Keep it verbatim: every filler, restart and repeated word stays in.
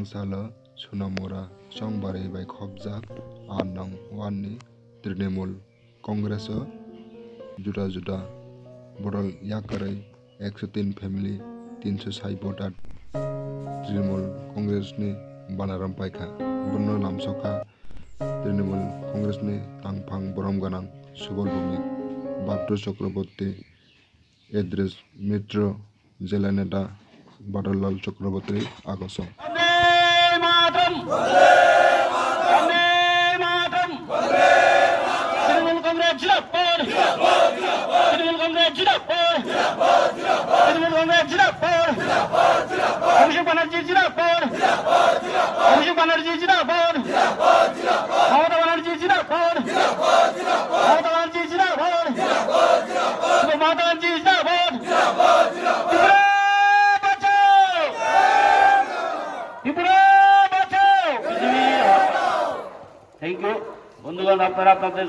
Salo Sonamura chongbarwi bai khopjak ar nong wani Trinamool Congress o juda juda borok yakarwi ekso tin family, tinso sai voter Trinamool Congress ni banaram paikha. Bono lamsokha Trinamool Congress ni tangphang borom gwnang Subal Bhumik, Bhakto Chakraborty, Idris Mitro, Jela Neta Badharlal Chakraborty, Akosom. Vande Mataram! Vande Mataram! Trinamool Congress zindabad! Trinamool Congress zindabad! Trinamool Congress zindabad! Abhishek Banerjee zindabad! Abhishek Banerjee zindabad! Mamata Banerjee zindabad! Mamata Banerjee zindabad! Mamata Banerjee zindabad! Tripura bachao! Tripura bachao! Thank you. বন্ধুগণ, আপনারা আপনাদের